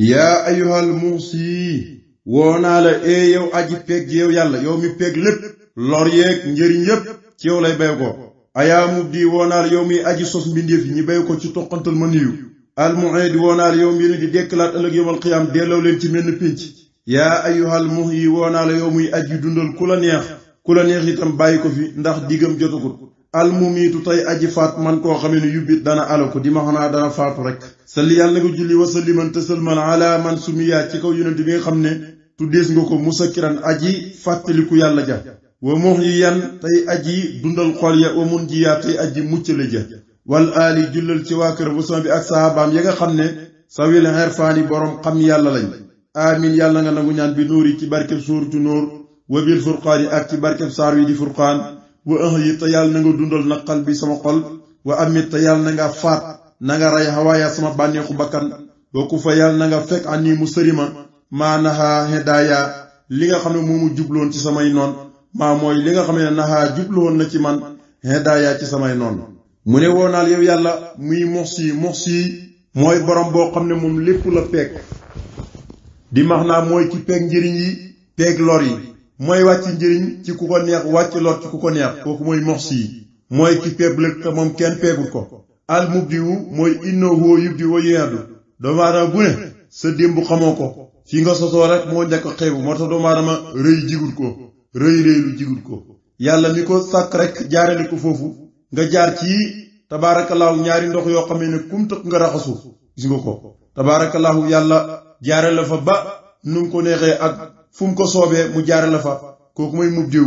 yaa ayyuhal muusi woonaa la yow aji peeg ji yow yàlla yow mi peeg lépp lor yeeg njëriñ yépp ci yow lay bay ko ayaa mubdi woonaa la yow mi aji sos mbindeef yi ñi bay ko ci toqantal ma niyu almu'id woonaa la yow mi di dekkalaat ëllëg yawmal qiyaam delloo leen ci menn pénc yaa ayyuhal muhyi woonaa la yow muy aji dundal ku la neex itam bàyyi ko fi ndax diggam jotagut almumiitu tey aji faat man koo xamee ne yubbit dana alako di ma xanaa dana faatu rek salli yàlla nga julli wa salliman te sëlmal ala man sumiya ci kaw yonent bi nga xam ne tuddees nga ko musakkiran aji fàttaliku yàlla ja wa muhyiyan tey aji dundal xol ya wa munjiya tey aji muccale ja wal aali jullal ci waa kër bu sama bi ak sahabaam ya nga xam ne sawil xerfaani boroom xam yàlla lañ amin yàlla nga nangu ñaan bi nuuri ci barkeb suuratu nuur wa bil furqaani ak ci barkeb saar wi di furqaan wa yi te yàlla na nga dundal naqal bi sama xol wa amit te yàlla na nga faat na nga rey xawaaya sama bànneexu bakkan wa ku fa yàlla na nga fekk ani mu sërima maa naxaa hedaaya li nga xam ne moomu jubloon ci samay noon maa mooy li nga xam ne naxaa jubloon na ci man hedaaya ci samay noon mu ne woonaal yow yàlla muy muxsi mooy borom boo xam ne moom lépp la peeg di max naa mooy ci peeg njëriñ yi peeg lor yi mooy wàcc njëriñ ci ku ko neex wàcc lor ci ku ko neex kooku mooy muxsi mooy ki peeg lépp te moom kenn peegul ko al mubdiwu mooy innahu yubdi wa yu'adu doomu aadama bu ne sa démb xamoo ko fi nga sosoo rek moo njëkk a xeebu moo tax doomu aadama rëy jigul ko rëy lu jigul ko yàlla mi ko sàkk rek jaarale ko foofu nga jaar ci tabaarakallaahu ñaari ndox yoo xam ne kum tëkk nga raxasu gis nga ko tabaarakallaahu yàlla jaare la fa ba nu mu ko neexee ak fu mu ko soobee mu jaare la fa kooku mooy mubdiw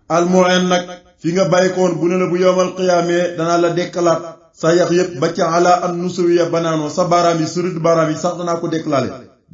almu'in nag fi nga bàyyi ko woon bu ne la bu yowmal qiyaamee danaa la dekkalaat sa yax yépp ba ca ala an nusawiya banaanoo sa baaraam yi sërëdd baaraam yi sax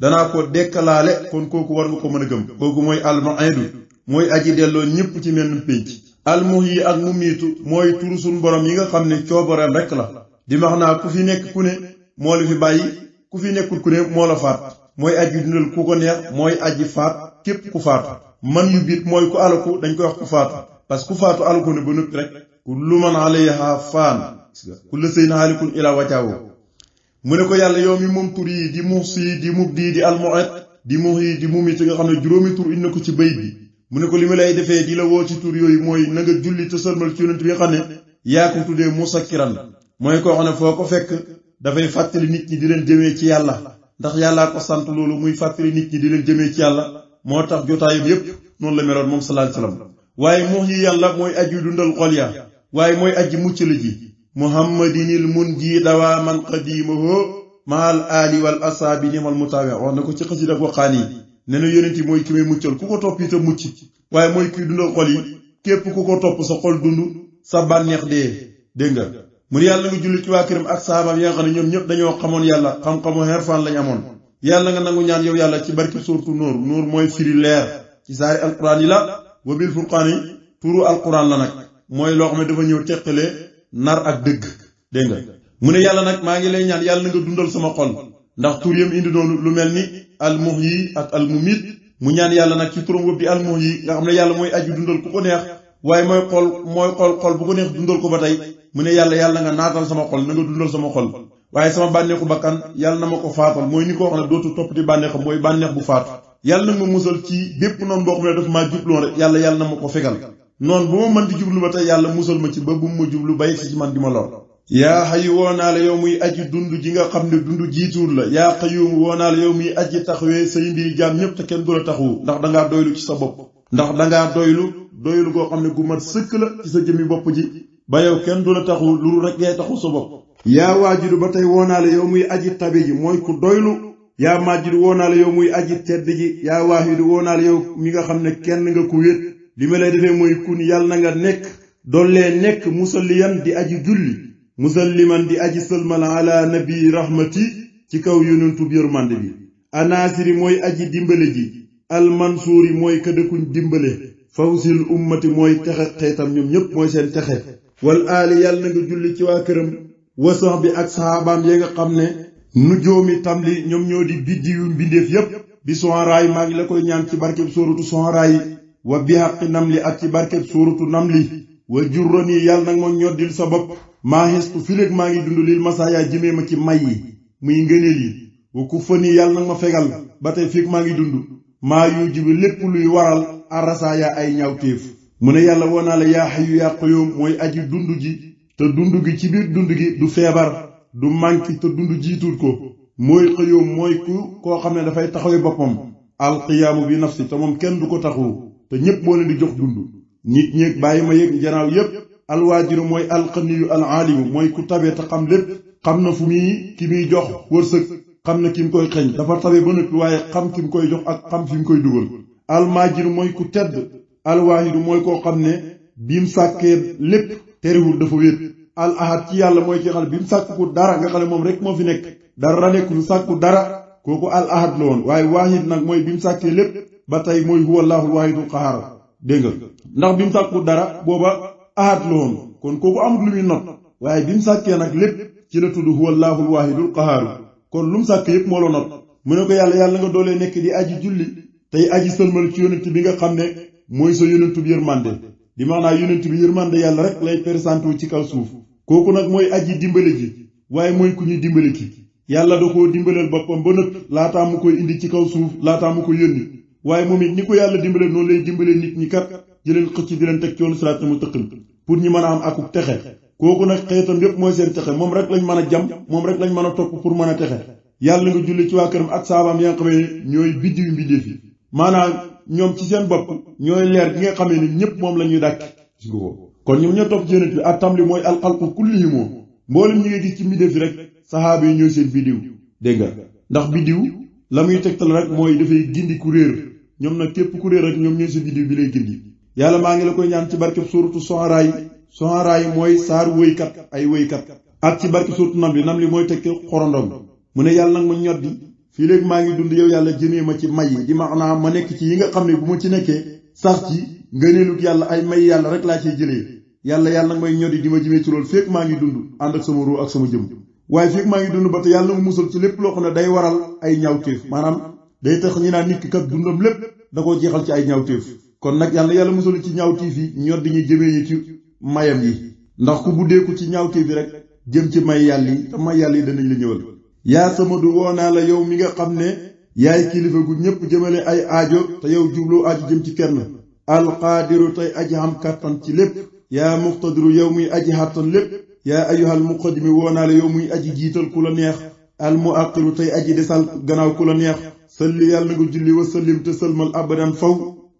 danaa ko dekkalaale kon kooku war nga ko mën a gëm kooku mooy almu'idu mooy aji delloo ñépp ci menn pénc almuhyi ak mumiitu mooy turu suñ borom yi nga xam ne coobareem rekk la di max naa ku fi nekk ku ne moo la fi bàyyi ku fi nekkul ku ne moo la faat mooy aji dundal ku ko neex mooy aji faat képp ku faatu man yu biit mooy ku alaku dañ koy wax ku faatu parce que ku faatu alaku ne ba noppi rek kullu man alayha faan kullu shay'in haalikun ilaa wajhahu mu ne ko yàlla yow mi moom tur yi di muhsi di mubdi di almu'id di muhyi di mumiitu nga xam ne juróomi tur indi na ko ci bayit bi mu ne ko li ma lay defee di la woo ci tur yooyu mooy na nga julli te sëlmal ci yonent bi nga xam ne yaa ko tuddee musakkiran mooy koo xam ne foo ko fekk dafay fàttali nit ñi di leen jëmee ci yàlla ndax yàllaa ko sant loolu muy fàttali nit ñi di leen jëmee ci yàlla moo tax jotaayam yépp noonu la meloon moom sallallahu alayhi wasallam waaye muhyi yàlla mooy aji dundal xol ya waaye mooy aji muccali ji muhammadinil munji dawaa man qadimahu maal aali wal asaabi nimal mutaawi wax na ko ci xasida ak waqaan yi ne na yonent yi mooy ki may muccal ku ko topp itam mucc waaye mooy kiy dundal xol yi képp ku ko topp sa xol dund sa bànneex dégg nga mun yàlla nga julli ci waa këram ak sahabaam yi nga xam ne ñoom ñëpp dañoo xamoon yàlla xam-xamu xerfaan lañ amoon yàlla nga nangu ñaan yow yàlla ci barki suurtu nuur nuur mooy firi leer ci saari alquran yi la wa bil furqaan yi turu alquran la nag mooy loo xam ne dafa ñëw teqale nar ak dëgg dégg nga mu ne yàlla nag maa ngi lay ñaan yàlla na nga dundal sama xol ndax tur yam indi noonu lu mel ni almuhyi ak almumit mu ñaan yàlla nag ci turam wëb di almuhyi nga xam ne yàlla mooy aju dundal ku ko neex waaye mooy xol bu ko neex dundal ko ba tey mu ne yàlla nga naatal sama xol na nga dundal sama xol waaye sama bànneexu bakkan yàlla na ma ko faatal mooy ni ko wax ne dootu topp di bànneexam mooy bànneex bu faatu yàlla na ma musal ci bépp noonu boo xam ne daf maa jubloon rek yàlla na ma ko fegal noonu bu ma mën di jublu ba tey yàlla musal ma ci ba bu ma jublu ba yegg ci man di ma lor yaa xayu woonaa la yow muy aji dund ji nga xam ne dund jiituur la yaa xayuum woonaa la yow muy aji taxawee say mbiri jaam ñépp te kenn du la taxawu ndax dangaa doylu ci sa bopp ndax dangaa doylu goo xam ne gu mat sëkk la ci sa jëmmi bopp ji ba yow kenn du la taxawu lu rek ngay taxaw sa bopp yaa waajidu ba tey woonaa la yow muy aji tabe ji mooy ku doylu yaa maajidu woonaa la yow muy aji tedd ji yaa waahidu woonaa la yow mi nga xam ne kenn nga ku wét li ma lay defee mooy kun yàlla na nga nekk dollee nekk musalliyan di aji julli musalliman di aji sëlmal ala nabi rahmati ci kaw yonentub yërmande bi anaasiri mooy aji dimbale ji almansuuri mooy këdëkuñ dimbale fawsil ummati mooy texe xeetam ñoom ñépp mooy seen texe wal aali yàlla na nga julli ci waa këram wasax bi ak saxaabaam ya nga xam ne nujoomi tamli ñoom ñoo di biddiwu mbindeef yépp bi sonraay maa ngi la koy ñaan ci barkeb sóoratu sonraay wa bi xaqi namli ak ci barkeb sóoratu namli wa jurrani yàlla nag ma ñoddil sa bopp maa xestu fileeg maa ngi dund lil masaaya jëmee ma ci may yi muy ngëneel yi wa ku fa nii yàlla nag ma fegal ba tey fekk maa ngi dund maa yu jibi lépp luy waral arasaaya ay ñaawteef mu ne yàlla woo naa la yaa hayyu yaa qayyum mooy aji dund ji te dund gi ci biir dund gi du feebar du manki te dund jiituut ko mooy qayyum mooy koo xam ne dafay taxawee boppam alqiyaamu bi nafsi te moom kenn du ko taxawu te ñépp moo leen di jox dund nit ñeeg bàyyi ma yéeg njanaaw yépp alwaajiru mooy alqaniyu alaalimu mooy ku tabe te xam lépp xam na fu muy ki muy jox wërsëg xam na ki mu koy xeeñ dafa tabe ba noppi waaye xam ki mu koy jox ak xam fi mu koy dugal almaajiru mooy ku tedd alwaahidu mooy koo xam ne bi mu sàkkee lépp terewul dafa wéet al ahad ci yàlla mooy ki xam ne bi mu sàkku dara nga xam ne moom rek moo fi nekk dara nekkul sàkku dara kooku al ahad la woon waaye waahid nag mooy bi mu sàkkee lépp ba tey mooy huwa allaahul waahidul qahaar dégg nga ndax bi mu sàkku dara booba ahad la woon kon kooku amul lu muy not waaye bi mu sàkkee nag lépp ci la tudd huwa allaahul waahidul qahaar kon lu mu sàkk yépp moo la not mu ne ko yàlla nga doolee nekk di aji julli tey aji sëlmal ci yonent bi nga xam ne mooy sa yonentu bi yërmande di maanaam yonent bi yërmande yàlla rek lay présenté wu ci kaw suuf kooku nag mooy aji dimbale ji waaye mooy ku ñuy dimbale ki yàlla da koo dimbaleel boppam ba nëpp laataa mu koy indi ci kaw suuf laataa mu ko yónni waaye moom it ñi ko yàlla dimbale noonu lay dimbale nit ñi kat di leen xëcc di leen teg ci yoonu siraat mustaqim pour ñu mën a am akuk texe kooku nag xeetam yépp mooy seen texe moom rek lañ mën a jam moom rek lañ mën a topp pour mën a texe yàlla nga julli ci waa këram ak saabaam yaa nga xamee ne ñooy biddiw mbindeef yi maanaam ñoom ci seen bopp ñooy leer gi nga xamee ne ñëpp moom la ñuy dàkk gis nga ko kon ñoom ñoo topp ci yonent bi ak tamli mooy alxalqu kullihim mboolem ñi ngay gis ci mbindeef yi rek saxaaba yi ñooy seen biddiw dégg nga ndax biddiw la muy tegtal rek mooy dafay gindi ku réer ñoom nag képp ku réer rek ñoom ñooy sa biddiw bi lay gindi yàlla maa ngi la koy ñaan ci barkeb suuratu Sohara yi mooy saar wëykat ay wëykat ak ci barkeb suuratu Namli mooy tekki xorondom mu ne yàlla nag ma ñoddi fii léegi maa ngi dund yow yàlla jëmee ma ci may yi di maanaam ma nekk ci yi nga xam ne bu ma ci nekkee sax ci ngëneelut yàlla ay may yàlla rek laa ciy jëlee yàlla nag may ñoddi di ma jëmee ci loolu fekk maa ngi dund ànd ak sama ruu ak sama jëm waaye fekk maa ngi dund ba te yàlla mu musal ci lépp loo xam ne day waral ay ñaawteef maanaam day tax ñi naan nit ki kat dundam lépp da koo jeexal ci ay ñaawteef kon nag yàlla musal ci ñaawteef yi ñoddi ñu jëmee ñi ci mayam yi ndax ku buddeeku ci ñaawteef yi rek jëm ci may yàlla yi te may yàlla yi danañ la ñëwal yaa sama du woo naa la yow mi nga xam ne yaay kilifa gu ñëpp jëmale ay aajo te yow jubloo aajo jëm ci kenn alqaadiru tey aji xam kàttan ci lépp yaa muqtadiru yow muy aji xàttan lépp yaa ayyuhal muqaddimi woo naa la yow muy aji jiital ku la neex al muaqiru tey aji desal gannaaw ku la neex salli yàlla nga julli wa sallim te sëlmal abadan faw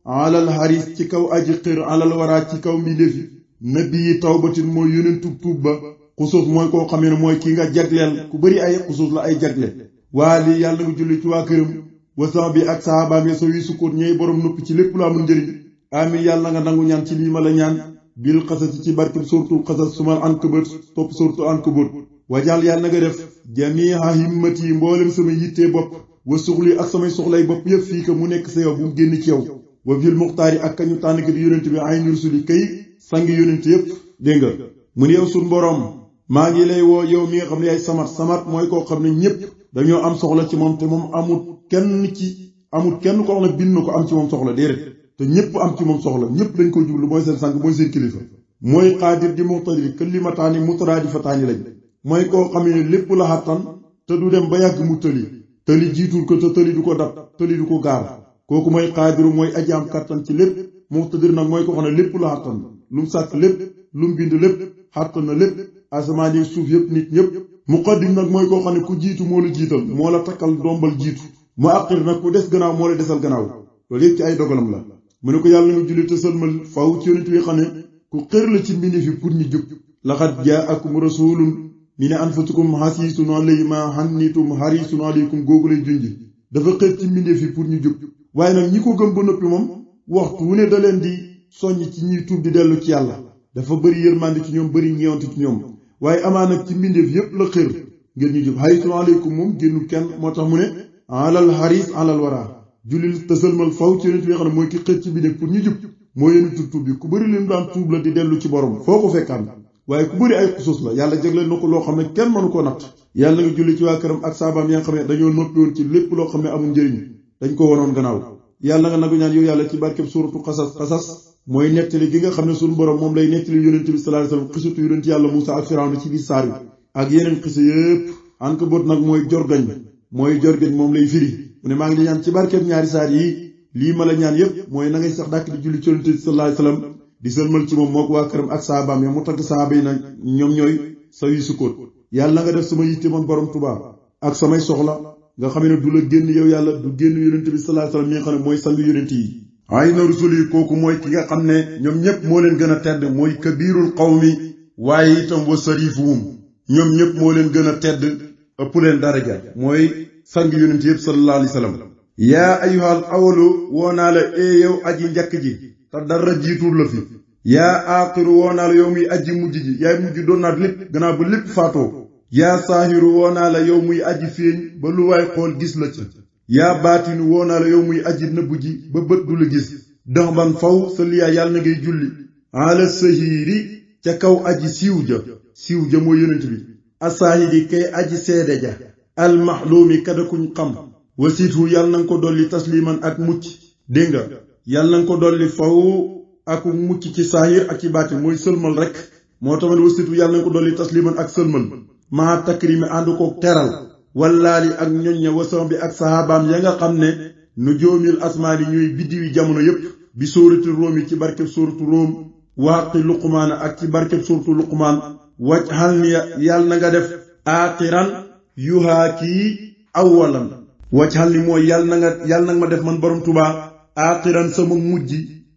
alal haris ci kaw aji xër alal waraa ci kaw mbindeefi nabi yi tawbatin mooy yonentub tuub ba xusuus mooy koo xamee ne mooy ki nga jagleel ku bëri ay xusuus la ay jagle waa lii yàlla nga julli ci waa këram wasan bi ak sahabaam yi sa wi sukkoot ñey borom noppi ci lépp lu amul njëriñ amin yàlla nga nangu ñaan ci lii ma la ñaan bil xasasi ci barkib surtul xasas sumal ankabut topp surtul ankabut wajal yàlla nga def jamiha himmati yi mboolem sama yittee bopp wa suxli ak samay soxlay bopp yëpp fii ka mu nekk sa yow bu mu génn ci yow wa fil muxtaari ak kañu tànn ki di yonent bi ay nursuli kay sangi yonent yëpp dégg nga mu ne yow sun boroom maa ngi lay woo yow mi nga xam ne yaay samat mooy koo xam ne ñëpp dañoo am soxla ci moom te moom amul kenn koo xam ne bind na ko am ci moom soxla déedéet te ñëpp am ci moom soxla ñëpp dañ ko jublu mooy seen sang mooy seen kilifa mooy xaadir di muqtadir kalimataani mutaraadifataani lañ mooy koo xam ne lépp la xattan te du dem ba yàgg mu tëli jiitul ko te tëli du ko dab tëli du ko gaar kooku mooy xaadiru mooy aji am kattan ci lépp muqtadir nag mooy koo xam ne lépp la xattan lu mu sàkk lépp lu mu bind lépp xattan na lépp asamaan yi suuf yëpp nit ñëpp muqaddim nag mooy koo xam ne ku jiitu moo la jiital moo la takkal dombal jiitu mu àqir nag ku des gannaaw moo la desal gannaaw loolu yëpp ci ay dogalam la mu ne ko yàlla nga julli te sëlmal faw ci yonent bi xam ne ku xër la ci mbindi fi pour ñu jub laqad jaakum rasulun min anfusikum hasiisun alayhi ma hannitum harisun alaykum googu lay junji dafa xër ci mbindi fi pour ñu jub waaye nag ñi ko gëm ba noppi moom waxtu wu ne da leen di soññ ci ñiy tuub di dellu ci yàlla dafa bëri yërmande ci ñoom bëri ñeewante ci ñoom waaye amaa nag ci mbindeef yépp la xër ngeen ñu jub harisun alaykum moom génnul kenn moo tax mu ne alal haris alal wara jullil te sëlmal faw ci yonent bi nga xam ne mooy ki xër ci mbindeef pour ñu jub moo yonentu tuub bi ku bëri leen daan tuub la di dellu ci borom foo ko fekkaan waaye ku bëri ay xusuus la yàlla jagleel na ko loo xam ne kenn mënu koo natt yàlla nga julli ci waa këram ak saabaam yaa nga xam ne dañoo noppi woon ci lépp loo xam ne amul njëriñ dañ ko wonoon gannaaw yàlla nga nagu ñaan yow yàlla ci barkeb suuratu xasas mooy nettali gi nga xam ne suñu borom moom lay nettali yonent bi sallallahu alayhi wasallam xisutu yonent yàlla Muusa ak Firawna ci biir saar bi ak yeneen xisa yépp Ankabut nag mooy jorgañ mooy jorgëj moom lay firi mu ne maa ngi di ñaan ci barkeb ñaari saar yi lii ma la ñaan yépp mooy na ngay sax dàkk di julli ci Yonent bi sallallahu alayhi wasallam di sëlmal ci moom mook waa këram ak saabaam ya mu tagg saaba yi nag ñoom ñooy sa yu sukkoot yàlla nga def sama yitte man borom Tuubaa ak samay soxla nga xam ne du la génn yow yàlla du génn Yonent bi sallallahu alayhi wasallam mi nga xam ne mooy sang yonent yi ay na rusul yi kooku mooy ki nga xam ne ñoom ñépp moo leen gën a tedd mooy kabirul qawmi waaye itam wa sarifuhum ñoom ñépp moo leen gën a tedd ëpp leen daraja mooy sang yonent yépp sallallahu alayhi wasallam yaa ayyuhal awalu woo naa la yow aji njëkk ji te dara jiituur la fi yaa aaxiru woo naa la yow muy aji mujj ji yaay mujj doon naat lépp gannaaw ba lépp faatoo yaa saahiru woo naa la yow muy aji feeñ ba lu waay xool gis la ci yaa baatinu woo naa la yow muy aji nëbbu ji ba bët du la gis dox ban faw sa liyaa yàlla na ngay julli ala sahiiri ca kaw aji siiw ja mooy yonent bi asaahidi kay aji seede ja almaxluumi kada kuñ xam wasiitu yàlla na nga ko dolli tasliman ak mucc dégg nga yàlla na nga ko dolli faw ak mucc ci saahir ak ci baatin mooy sëlmal rek moo tamit wasiitu yàlla na nga ko dolli tasliman ak sëlmal maa takrimi ànd ko teral wallaali ak ñoñña wasam bi ak sahabaam ya nga xam ne nu joomil asmaani ñooy biddiwi jamono yépp bi sóoratu róom yi ci barkeb sóoratu róom waaqi luqmaana ak ci barkeb sóoratu luqmaan waj xal ni yàlla na nga def aaxiran yuhaa kii awalan waj xal ni mooy yàlla na nga ma def man borom Tuubaa aaxiran sama mujj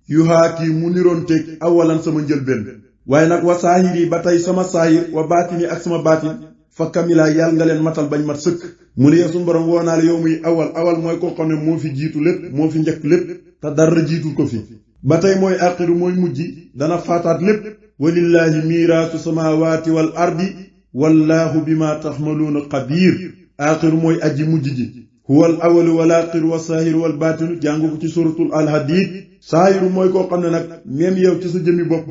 yuhaa kii mu niroon teeg awalan sama njëlbeen waaye nag wa saahiri ba tey sama saahir wa baatini ak sama baatin fa kamilaa yàlla nga leen matal bañ mat sëkk mu ne yow suñu borom woo naa la yow muy awal mooy koo xam ne moo fi jiitu lépp moo fi njëkk lépp te dara jiitul ko fi ba tey mooy axiru mooy mujj dana faataat lépp walillaahi miiraasu samaawaati wal ardi wallaahu bima taxmaluuna xabiir axiru mooy aji mujj ji huwal awalu wal axiru wa saahiru wal baatinu jàng ko ci suratul alhadiid saahiru mooy koo xam ne nag même yow ci sa jëmmi bopp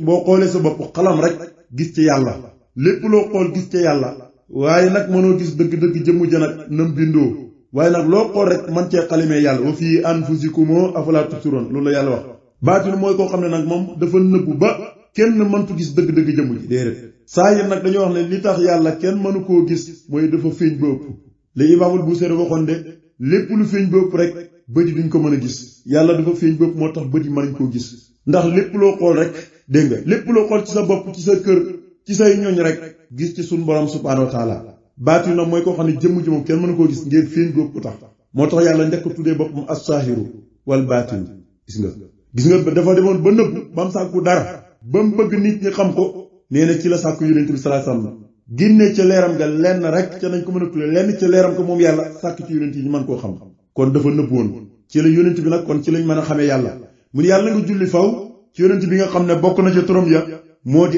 boo xoolee sa bopp xalam rek gis ci yàlla lépp loo xool gis ca yàlla waaye nag mënoo gis dëgg-dëgg jëmm ja nag nam bindoo waaye nag loo xool rek man cee xalimee yàlla wa fii anfusikum afalaa tubsiruun loolu la yàlla wax baatinu mooy koo xam ne nag moom dafa nëbbu ba kenn mëntu gis dëgg-dëgg jëmm ji déedéet saahir nag dañoo wax ne li tax yàlla kenn mënu koo gis mooy dafa feeñ ba ëpp li imaamul Buusiri waxoon de lépp lu feeñ ba ëpp rek bët yi duñ ko mën a gis yàlla dafa feeñ ba ëpp moo tax bët yi mënuñ koo gis ndax lépp loo xool rek dégg nga lépp loo xool ci sa bopp ci sa kër ci say ñooñ rek gis ci suñu borom subhaanahu wa taala baatinu nag mooy koo xam ne jëmm ji moom kenn mënu koo gis ngeen feeñ ba ëpp tax moo tax yàlla njëkk tuddee boppam as-saahiru wal baatinu gis nga dafa demoon ba nëbb ba mu sàkku dara ba mu bëgg nit ñi xam ko nee na ci la sàkku yonent bi sallallahu alayhi wasallam génnee ca leeram ga lenn rek ca nañ ko mën a tuddee lenn ca leeram ko moom yàlla sàkk ci yonent yi ñu mën koo xam kon dafa nëbb woon ci la yonent bi nag kon ci lañ mën a xamee yàlla mu ne yàlla nga julli faw ci yonent bi nga xam ne bokk na ca turam ya moo di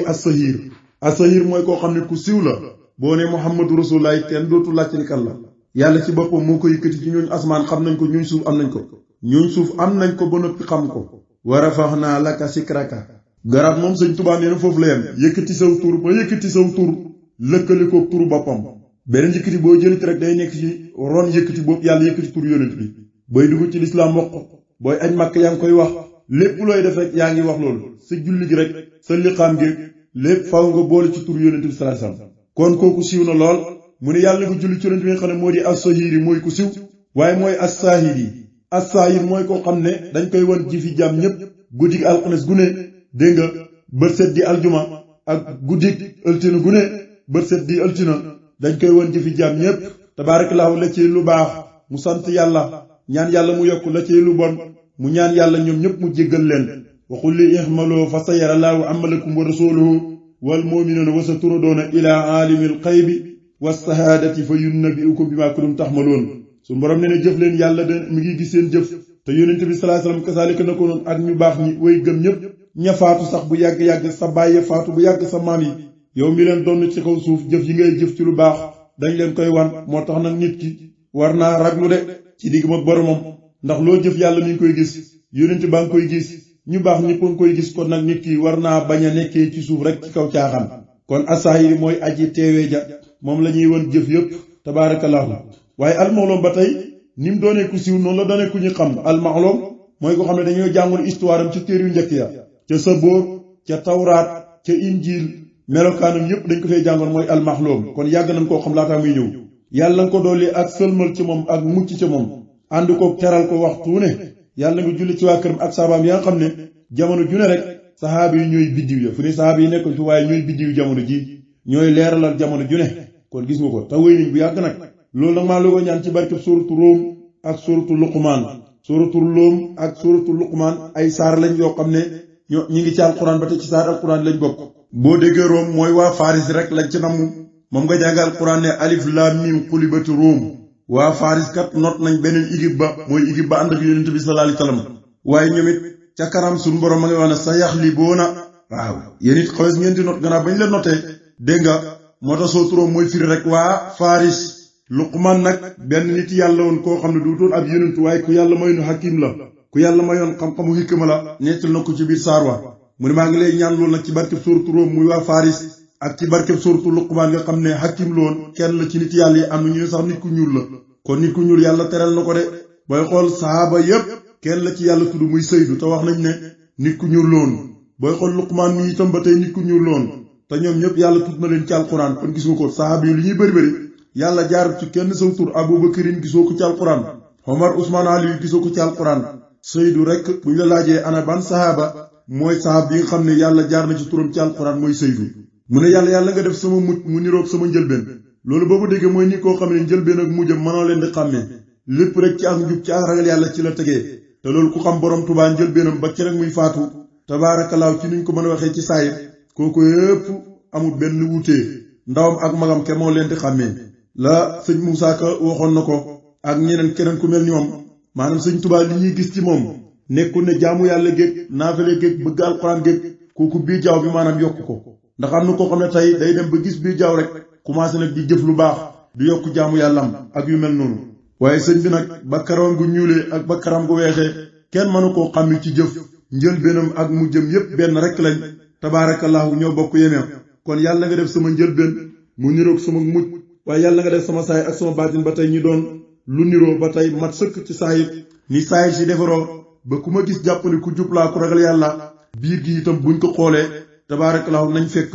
as-sahiir mooy koo xam ne ku siiw la boo ne muhammadu rasulullah kenn dootu laajte ni kan la yàlla ci boppam moo ko yëkkati ci ñooñ asmaan xam nañ ko ñooñ suuf am nañ ko ñooñ suuf am nañ ko ba noppi xam ko wa rafaxnaa laka sikraka garab moom sëñ Tuubaa nee na foofu la yem yëkkati saw tur ba yëkkati saw tur lëkkali ko turu boppam beneen yëkkati boo jëlit rek day nekk ci ron yëkkati boobu yàlla yëkkati tur yonent bi booy dugg ci lislaam wax booy aj màkk yaa ngi koy wax lépp looy def rek yaa ngi wax loolu sa julli gi rek sa liqaam gi lépp faaw nga boole ci tur yonent bi sallallahu alayhi wasallam kon kooku siiw na lool mu ne yàlla nga julli ci yonent bi nga xam ne moo di as-sahiir mooy ku siiw waaye mooy as-saahir mooy koo xam ne dañ koy wan ji fi jaam ñépp guddig alxames gu ne dégg nga bët set di aljuma ak guddig altine gu ne bët set di altina dañ koy wan ji fi jaam ñépp tabaarakallaahu la ci lu baax mu sant yàlla ñaan yàlla mu yokk la ci lu bon mu ñaan yàlla ñoom ñépp mu jéggal leen waxul li ihmaloo fa sayara laahu amalakum wa rasuluhu wal mu'minuuna wa saturadoona ilaa aalimil xaybi was sahaadati fa yunabbi'ukum bimaa kuntum taxmaloon su borom nee na jëf leen yàlla de mi ngi gis seen jëf te yonent bi sallallahu alayhi wasallam kasaalika na ko noonu ak ñu baax ñi way gëm ñépp ña faatu sax bu yàgg-yàgg sa bàyyi faatu bu yàgg sa maam yi yow mi leen doon ci kaw suuf jëf yi ngay jëf ci lu baax dañ leen koy wan moo tax nag nit ki war naa raglu de ci digg ma boromam ndax loo jëf yàlla mi ngi koy gis yonent baa ngi koy gis ñu baax ñëpp a ngi koy gis kon nag nit ki war naa bañ a nekkee ci suuf rek ci kaw caaxaan kon asaahiri mooy aji teewee ja moom la ñuy wan jëf yépp tabaarakallaahu waaye almaxloom ba tey ni mu doonee ku siiw noonu la doonee ku ñu xam almaxloom mooy ko xam ne dañoo jàngul histoire am ci téer yu njëkk ya ca Saboor ca Tawraat ca Injiil melokaanam yépp dañ ko fay jàngoon mooy almaxloom kon yàgg nañ koo xam laataa muy ñëw yàlla nga ko dolli ak sëlmal ci moom ak mucc ci moom ànd ko teral ko waxtu ne yàlla nga julli ci waa këram ak saabaam ya nga xam ne jamono ju ne rek sahaaba yi ñooy biddiw ya fu ne sahaaba yi nekkoon fi waaye ñooy biddiw jamono ji ñooy leeralal jamono ju ne kon gis nga ko te wéy nañ bu yàgg nag loolu nag maa la ko ñaan ci barkeb suratu Room ak suratu Luqmaan suratu Room ak suratu Luqmaan ay saar lañ yoo xam ne ñi ngi ci alquran ba te ci saar alquran lañ bokk boo déggee Room mooy waa Faris rek lañ ci namm moom nga jàng alquran ne alif laam miim xulibati Room waa Faris kat not nañ beneen équipe ba mooy équipe ba ànd ak yonent bi sallallahu alayhi wasallam waaye ñoom it ca kanam suñu borom ma ngi wax ne sa yaxliboona waaw yéen it xawes ngeen di not gannaaw bañ la notee dégg nga moo tax soo turóom mooy firi rek waa Faris Luqmaan nag benn nit yàlla woon koo xam ne du doon ab yonent waaye ku yàlla mayoon hakim la ku yàlla mayoon xam-xamu hikma la nettal na ko ci biir saar wa mu ne maa ngi lay ñaan loolu nag ci barkeb suuratu Room muy waa Faris ak ci barkeb suuratu Luqmaan nga xam ne hakim la woon kenn la ci nit yàlla yi am na ñu sax nit ku ñuul la kon nit ku ñuul yàlla teral na ko de booy xool sahaaba yépp kenn la ci yàlla tudd muy Saydu te wax nañ ne nit ku ñuul la woon booy xool Luqmaan mi itam ba tey nit ku ñuul la woon te ñoom ñëpp yàlla tudd na leen ci alquran kon gis nga ko sahaaba yi li ñuy bëri bëri yàlla jaarut ci kenn saw tur Abubakarin gisoo ko ci alquran Omar Ousmane Ali gisoo ko ci alquran Saydu rek buñ la laajee ana ban sahaaba mooy sahaaba bi nga xam ne yàlla jaar na ci turam ci alquran mooy Saydu mu ne yàlla nga def sama mujj mu niroog sama njëlbeen loolu boo ko déggee mooy nit koo xam ne njëlbeen ak mujjam mënoo leen di xàmmee lépp rek ci ak njub ci ak ragal yàlla ci la tegee te loolu ku xam borom Tuubaa njëlbeenam ba ci rek muy faatu tabaarakallaahu ci niñ ko mën a waxee ci saayir kooku yépp amul benn wuutee ndawam ak magam ke moo leen di xàmmee la sëñ Moussa Ka waxoon na ko ak ñeneen keneen ku mel ni moom maanaam sëñ Tuubaa li ñuy gis ci moom nekkul ne jaamu yàlla géeg naafale géeg bëgg alxuraan géeg kooku bii jaaw bi maanaam yokk ko ndax am na koo xam ne tey day dem ba gis bii jaaw rek commencé nag di jëf lu baax du yokk jaamu yàllam ak yu mel noonu waaye sëñ bi nag ba karawam gu ñuulee ak ba karam gu weexee kenn mënu koo xàmmi ci jëf njëlbeenam ak mujjam yépp benn rek lañ tabaarakallaahu ñoo bokk yemeem kon yàlla nga def sama njëlbeen mu niroog sama mujj waaye yàlla nga def sama saay ak sama baatin ba tey ñi doon lu niroo ba tey mat sëkk ci saayir ni saayir si defaroo ba ku ma gis jàpp ne ku jublaa ku ragal yàlla biir gi itam buñ ko xoolee tabaarakallaahu nañ fekk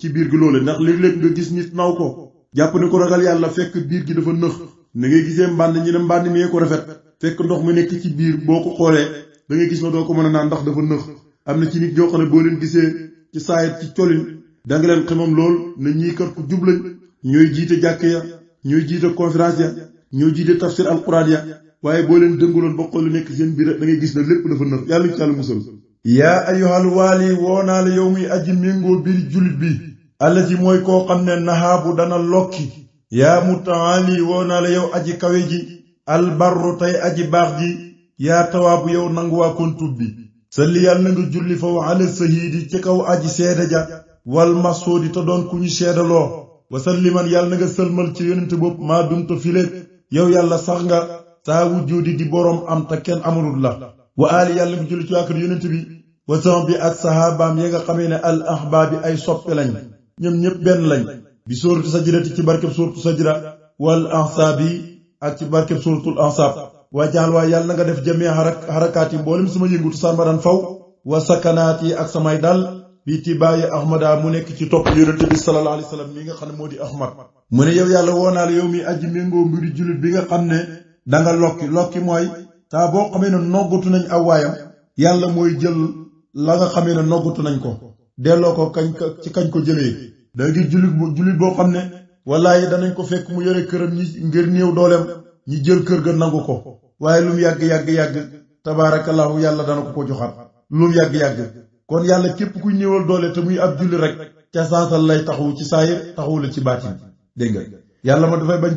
ci biir gi loole ndax léeg-léeg nga gis nit naw ko jàpp ne ku ragal yàlla fekk biir gi dafa nëx na ngay gisee mbànd ñi ne mbànd mi ko rafet fekk ndox mi nekk ci biir boo ko xoolee da ngay gis na doo ko mën a naan ndax dafa nëx am na ci nit ñoo xam ne boo leen gisee ci saayir ci colin da nga leen xamam lool na ñii kat ku jublañ ñooy jiite jàkk ya ñooy jiite conférence ya ñooy jiite tafsir alquran ya waaye boo leen dënguloon ba xool lu nekk seen biir da ngay gis na lépp dafa nëx yàlla ci yàlla musal yaa ayyuhal waali woo naa la yow muy aji méngoo biir jullit bi alla ji mooy koo xam ne nahaabu dana lokki yaa mutaali woo naa la yow aji kawe ji albarru tey aji baax ji yaa tawaabu yow nangu waa kon tub bi salli yàlla nga julli fa wa ala sahiidi ci kaw aji seede ja wal masuudi te doon ku ñu seedaloo wasalliman yàlla na nga sëlmal ci yonente bopp maa dumta file yow yàlla sax nga saa wujjoodi di boroom am te kenn amulul la wa aali yàlla nga julli ci waa kër yonente bi wasan bi ak sahabaam yi nga xamee ne al ahbaabi ay soppe lañ ñoom ñépp benn lañ bi sóoratu sajidati ci barkeb sóoratu sajida wal ansaabi ak ci barkeb sóoratul ansaab waa jaal waa yàlla na nga def jamee xarakaat yi mboolem sama yëngutu sàmbaran faw wa sakanaat yi ak samay dal bi tibaayi ahmada mu nekk ci topp yonente bi sallallahu alayhi wasallam mi nga xam ne moo di ahmad mu ne yow yàlla woo naa la yow mi aji méngoo mbiri jullit bi nga xam ne danga lokki mooy saa boo xamee ne noggatu nañ aw waayam yàlla mooy jël la nga xamee ne noggatu nañ ko delloo ko kañ ko jëlee da ngi jullit boo xam ne wallaahi danañ ko fekk mu yore këram ñi ngir néew dooleem ñi jël kër ga nangu ko waaye lu mu yàgg tabaarakallaahu yàlla dana ko joxaat lu mu yàgg kon yàlla képp kuy néewal doole te muy ab julli rek ca saasal lay taxawu ci saayir taxawu la ci baatin dégg nga yàlla ma dafay bañ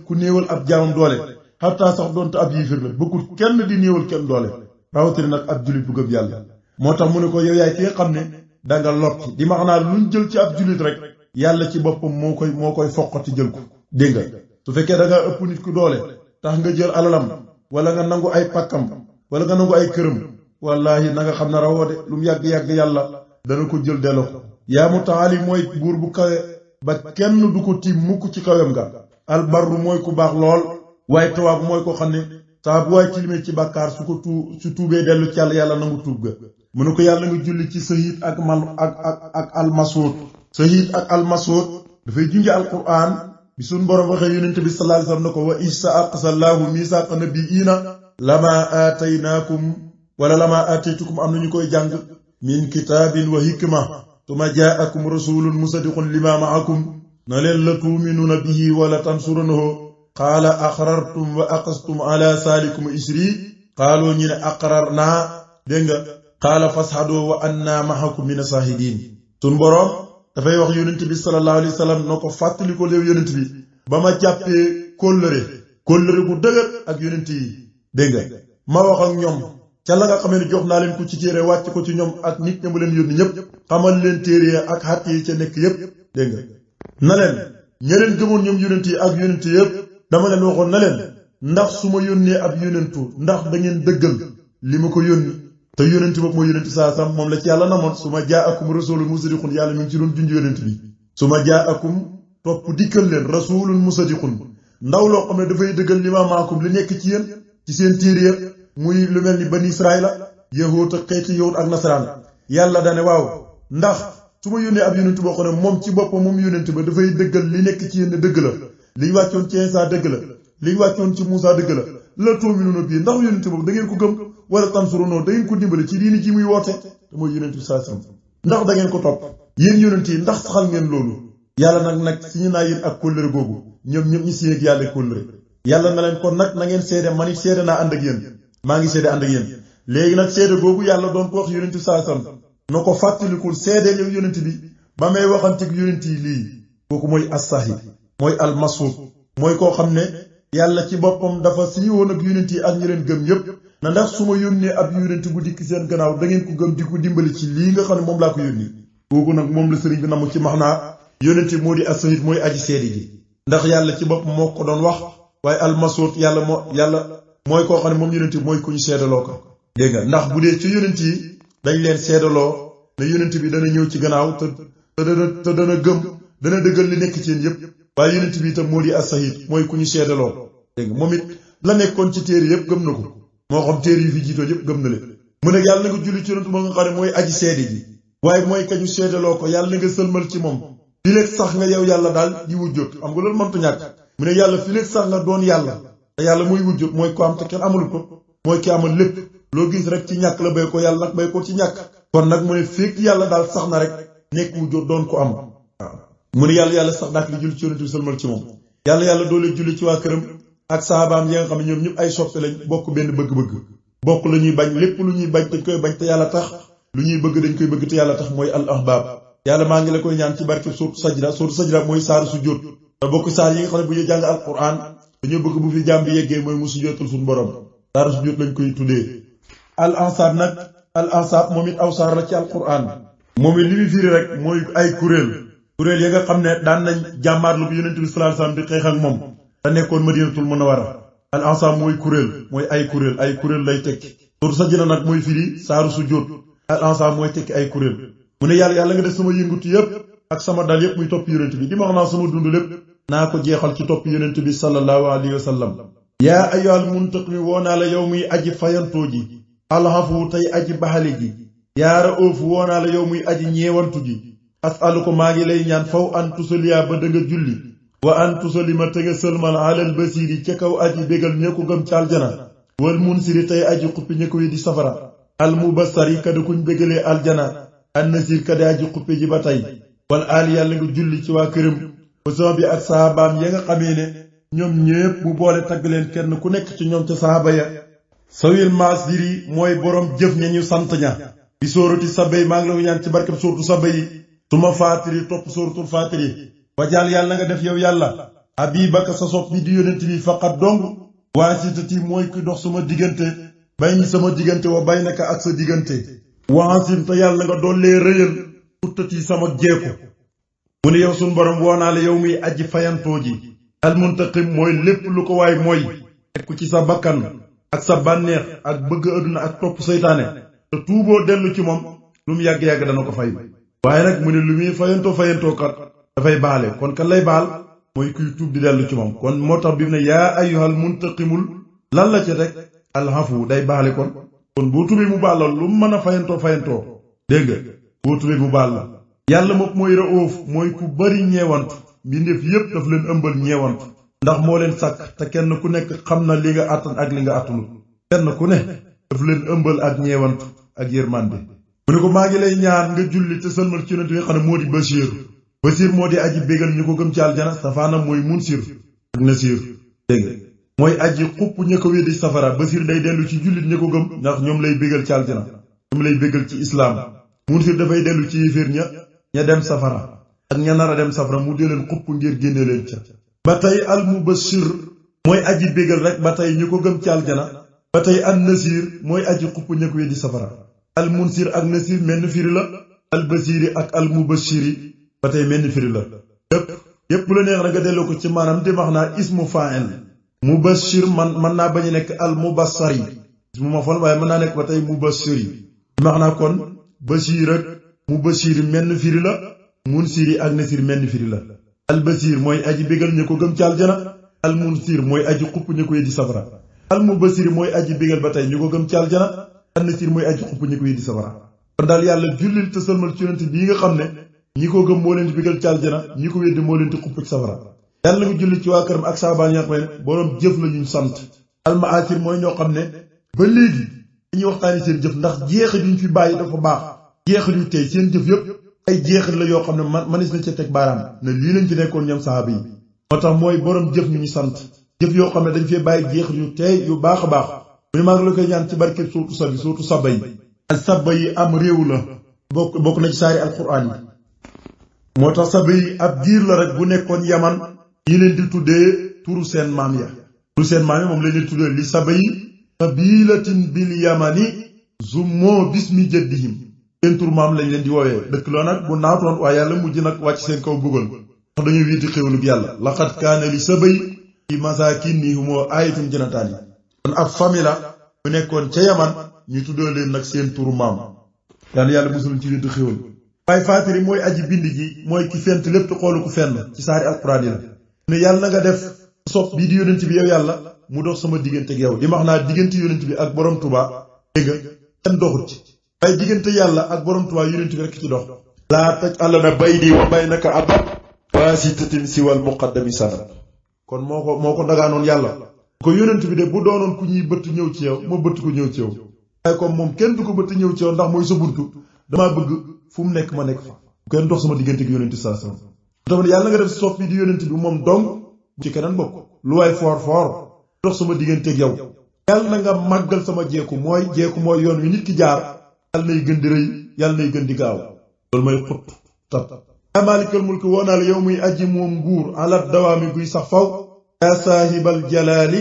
ku néewal ab jaamam doole xataa sax doonte ab yiifir la bëggul kenn di néewal kenn doole rawatina nag ab jullit bu gëm yàlla moo tax mu ne ko yow yaay ki nga xam ne danga lokki di ma xanaa luñ jël ci ab jullit rek yàlla ci boppam moo koy foqati jël ko dégg nga su fekkee da nga ëpp nit ku doole tax nga jël alalam wala nga nangu ay pàkkam wala nga nangu ay këram wallahi na nga xam ne rawoo de lu mu yàgg yàlla dana ko jël delloo ko yaa mutaali mooy buur bu kawe ba kenn du ko tiim mukk ci kawem nga albarru mooy ku baax lool waaye tawaab mooy ko xam ne saa bu waay tilimee ci bàkkaar su tuubee dellu ci yàlla nangu tuub ga mu ne ko yàlla nga julli ci sahiid ak almasuud sahiid ak almasuud dafay junje alquran bi suñ borom waxee yonent bi sallallahu alayhi wasallam na ko wa isa aqsallahu misaaqa nabiyina lama aataynaakum wala lama aataytukum am nañu koy jàng min kitaabin wa hikma tuma jaakum rasulun musaddiqun lima maakum na leen la tuuminuuna bihi wala tansurunahu qaala aqrartum wa aqastum ala saalikum isri qaaloo ñi ne aqrar naa dégg nga qaala fashadoo wa anna mahakum min asahidin sun boroom dafay wax yonent bi sallallahu alayhi wa sallam na ko fàttali ko léew yonent bi ba ma jàppee kóllëre bu dëgër ak yonent yi dégg nga ma wax ak ñoom ca la nga xamee ne jox naa leen ko ci téere wàcc ko ci ñoom ak nit ña mu leen yónni ñëpp xamal leen téere ak xàtt yi ca nekk yëpp dégg nga na leen ña leen gëmoon ñoom yonent yi ak yonent yëpp dama leen waxoon na leen ndax su ma yónnee ab yonentu ndax da ngeen dëggal li ma ko yónni te yonent boobu mooy yonent saa sam moom la ci yàlla namoon su ma jaakum rasulun musaddiqun yàlla mi ngi ci doon junj yonent bi su ma jaakum topp dikkal leen rasulun musaddiqun ndaw loo xam ne dafay dëggal li ma maakum li nekk ci yéen ci seen téere muy lu mel ni bani israila yahuud ak xeeti yahuud ak nasaraan yàlla dane waaw ndax su ma yónnee ab yonent boo xam ne moom ci boppam moom yonent ba dafay dëggal li nekk ci yéen ne dëgg la liñ wàccoon ci Isaa dëgg la liñ wàccoon ci Muusaa dëgg la tuuminuuna bii ndax yonent boobu da ngeen ko gëm wala tansuruunoo da ngeen ko dimbale ci diini ji muy woote te mooy yonent bi sallallahu alayhi wasallam ndax da ngeen ko topp yéen yonent yi ndax saxal ngeen loolu yàlla nag signé naa yéen ak kóllëre googu ñoom ñëpp ñi signé ak yàlla kóllëre yàlla na leen kon nag na ngeen seede man it seede naa ànd ak yéen maa ngi seede ànd ak yéen léegi nag seede googu yàlla doon ko wax yonent bi sallallahu alayhi wasallam na ko fàttalikul seede yow yonent bi ba may waxanteeg yonent yi lii kooku mooy as-sahi mooy al-masuud mooy koo xam ne yàlla ci boppam dafa si woon ak yonent yi ak ñi leen gëm yépp na ndax su ma yónnee ab yonent bu dikk seen gannaaw da ngeen ko gëm di ko dimbali ci lii nga xam ne moom laa ko yónni kooku nag moom la sëriñ bi namu ci max naa yonent moo di as-sahid mooy aji seede ji ndax yàlla ci boppam moo ko doon wax waaye al-masuud yàlla mooy koo xam ne moom yonent mooy ku ñu seedaloo ko dégg nga ndax bu dee ci yonent yi dañ leen seedaloo ne yonent bi dana ñëw ci gannaaw te dana gëm dana dëggal li nekk ci yéen yépp waaye yonent bi itam moo di as-sahid mooy ku ñu seedaloo dégg nga moom it la nekkoon ci téere yépp gëm na ko moo xam téere yi fi jiitoo yépp gëm na leen mu ne yàlla na nga julli ci yonent moo nga xam ne mooy aji seede ji waaye mooy ka ñu seedaloo ko yàlla na nga sëlmal ci moom fi léeg sax nga yow yàlla daal di wujjóot xam nga loolu mëntu ñàkk mu ne yàlla fi léeg sax nga doon yàlla te yàlla mooy wujjóot mooy ko am te kenn amul ko mooy ki amal lépp loo gis rek ci ñàkk la bay ko yàlla nag bay ko ci ñàkk kon nag mu ne fekk yàlla daal sax na rek nekk wujjóot doon ko am waaw mu ne yàlla sax daak li julli ci yonent bi sëlmal ci moom yàlla doole julli ci waa këram ak saabaam yi nga xam ne ñoom ñëpp ay soppe lañ bokk benn bëgg-bëgg bokk la ñuy bañ lépp lu ñuy bañ dañ koy bañ te yàlla tax lu ñuy bëgg dañ koy bëgg te yàlla tax mooy al ahbaab yàlla maa ngi la koy ñaan ci barke suuratu sajda mooy saaru sujjóot te bokk saar yi nga xam ne bu ñuy jàng alquran dañoo bëgg bu fi jaam bi yeggee mooy mu sujjóotal suñu borom saaru sujjóot lañ koy tuddee al ansaab nag al ansaab moom it aw saar la ci alquran moom it li muy firi rek mooy ay kuréel ya nga xam ne daan nañ jàmmaarlu bi yonent bi sallallahu alayhi wasallam di xeex ak moom te nekkoon madinatul munawwara al ansaab mooy kuréel mooy ay kuréel lay tekki suuratu sajda nag mooy firi saaru sujjóot al ansaab mooy tekki ay kuréel mu ne yàlla nga def sama yëngutu yépp ak sama dal yépp muy topp yonent bi di ma wax naa sama dund lépp naa ko jeexal ci topp yonent bi sallallahu alayhi wa sallam yaa ayyuhal muntaqimi woo naa la yow muy aji fayantoo ji alxafu tey aji baxale ji yaa raoofu woo naa la yow muy aji ñeewantu ji asaluko maa ngi lay ñaan faw an tusaliya ba danga julli wa an tusalima te nga sëlmal alal basiri ca kaw aji bégal ña ko gëm ci aljana wal munsiri tey aji xuppi ña ko di safara al mubassari kada kuñ bégalee aljana an nasir kada aji xuppe ji ba tey wal aali yàlla nga julli ci waa këram sama bi ak saabaam ya nga xamee ne ñoom ñépp bu boole tagg leen kenn ku nekk ci ñoom ca saaba ya sawil masdiri mooy boroom jëf ña ñu sant ña bi sóorati sabay maa ngi la ko ñaan ci barkeb sóoratu sabay suma faatiri topp sóoratul faatiri wajaal yàlla nga def yow yàlla habibaka sa sopp bi di yonent bi faqat dong waasitati mooy ki dox sama diggante bay ñi sama diggante wa bay naka ak sa diggante waasim te yàlla nga dollee rëyal uttati sama jeeku mu ne yow suñ borom woo naa la yow muy aji fayantoo ji almuntaqim mooy lépp lu ko waay mooy teg ko ci sa bakkan ak sa bànneex ak bëgg adduna ak topp seytaane te tuuboo dellu ci moom lu mu yàgg-yàgg dana ko fay waaye nag mu ne lu muy fayantoo kat dafay baale kon kan lay baal mooy kuy tuub di dellu ci moom kon moo tax bi mu ne yaa ayyuhal muntaqimul lan la ci rek alxafu day baale kon boo tubee mu baal la lu mu mën a fayantoo dégg nga boo tubee mu baal la yàlla moom mooy raoof mooy ku bari ñeewantu mbindeef yépp daf leen ëmbal ñeewant ndax moo leen sàkk te kenn ku nekk xam na li nga àttan ak li nga àttanul kenn ku ne daf leen ëmbal ak ñeewant ak yërmande mu ne ko maa ngi lay ñaan nga julli te sëlmal ci yonent bi nga xam ne moo di Basiir moo di aji bégal ñu ko gëm ci aljana safaanam mooy Munsir ak Nasiir dégg mooy aji xupp ña ko weddi safara Basiir day dellu ci jullit ña ko gëm ndax ñoom lay bégal ci aljana ñoom lay bégal ci islaam Munsir dafay dellu ci yéeféer ña dem safara ak ña nar a dem safara mu dee leen xupp ngir génne leen ca ba tey al mubashir mooy aji bégal rek ba tey ñu ko gëm ci aljana ba tey al Nasiir mooy aji xupp ña ko weddi safara al Munsir ak Nasiir menn firi la al Basiiri ak al mubashiri ba tey menn firi la yépp la neex na nga delloo ko ci maanaam di wax naa ismu fa'il mubashir man naa bañ a nekk al mubassari ismu maf'ul waaye mën naa nekk ba tey mubashiri wax naa kon Basiir ak mubashiri menn firi la Munsiri ak Nasiir menn firi la al Basiir mooy aji bégal ñu ko gëm ci aljana al Munsir mooy aji xupp ñu ko weddi safara al mubashir mooy aji bégal ba tey ñu ko gëm ci aljana al Nasiir mooy aji xupp ñu ko weddi safara kon daal yàlla jullil te sëlmal ci yonent bii nga xam ne ñi ko gëm moo leen di bégal ci aljana ñi ko weddi moo leen di xupp ci safara yàlla nga julli ci waa këram ak saabaan yi nga xam ne boroom jëf la ñu sant almaasir mooy ñoo xam ne ba léegi dañuy waxtaani seen jëf ndax jeexit yuñ fi bàyyi dafa baax jeexit yu tey seen jëf yëpp ay jeexit la yoo xam ne manis na ca teg baaraam ne lii lañ ci nekkoon ñoom sahaaba yi moo tax mooy boroom jëf ñu ñu sant jëf yoo xam ne dañ fee bàyyi jeexit yu tey yu baax a baax mu ne maa ngi la koy ñaan ci barkeb suurtu saba yi ak saba yi am réew la bokk na ci saari alquran yi moo tax saba yi ab diir la rek bu nekkoon yaman yi leen di tuddee turu seen maam ya moom lañ leen tuddee li saba yi qabilatin bil yamani zummo bismi jaddihim seen turu maam lañ leen di woowee dëkk la nag bu naatoon waaye yàlla mujj nag wàcc seen kaw bëggal ndax dañuy wiiti xéwalug yàlla laqad kaana li saba yi fi masaakinihim aayatun jannataan yi kon ab famille la bu nekkoon ca yaman ñu tuddee leen nag seen turu maam yàlla musul ci wiiti xéwal waaye faatiri mooy aji bind ji mooy ki fent lépp te xoolu ko fenn ci saari alquran yi la ne yàlla na nga def sopp bii di yonent bi yow yàlla mu dox sama diggante ak yow di wax naa diggante yonent bi ak borom Tuubaa dégg nga kenn doxut ci waaye diggante yàlla ak borom Tuubaa yonent bi rekk ci dox laa taj àlla na bayni wa baynaka abad waasitatin siwal muqaddami sanad kon moo ko dagaanoon yàlla ko yonent bi de bu doonoon ku ñuy bëtt ñëw ci yow ma bëtt ko ñëw ci yow waaye comme moom kenn du ko bëtt ñëw ci yow ndax mooy sa buntu damaa bëgg fu mu nekk ma nekk fa kenn dox sama diggante ak yonent bi sallallahu alayhi wasallam tamit yàlla nga def soppi di yonent bi moom dong ci keneen bokk lu waay foor dox sama diggante ak yow yàlla na nga màggal sama jeeku mooy yoon wi nit ki jaar yàlla nay gën di rëy yàlla nay gën di gaaw loolu mooy xut tab yaa maalikal mulki woo naa la yow muy aji moom nguur ala dawaami guy sax faw yaa saahibal jalaali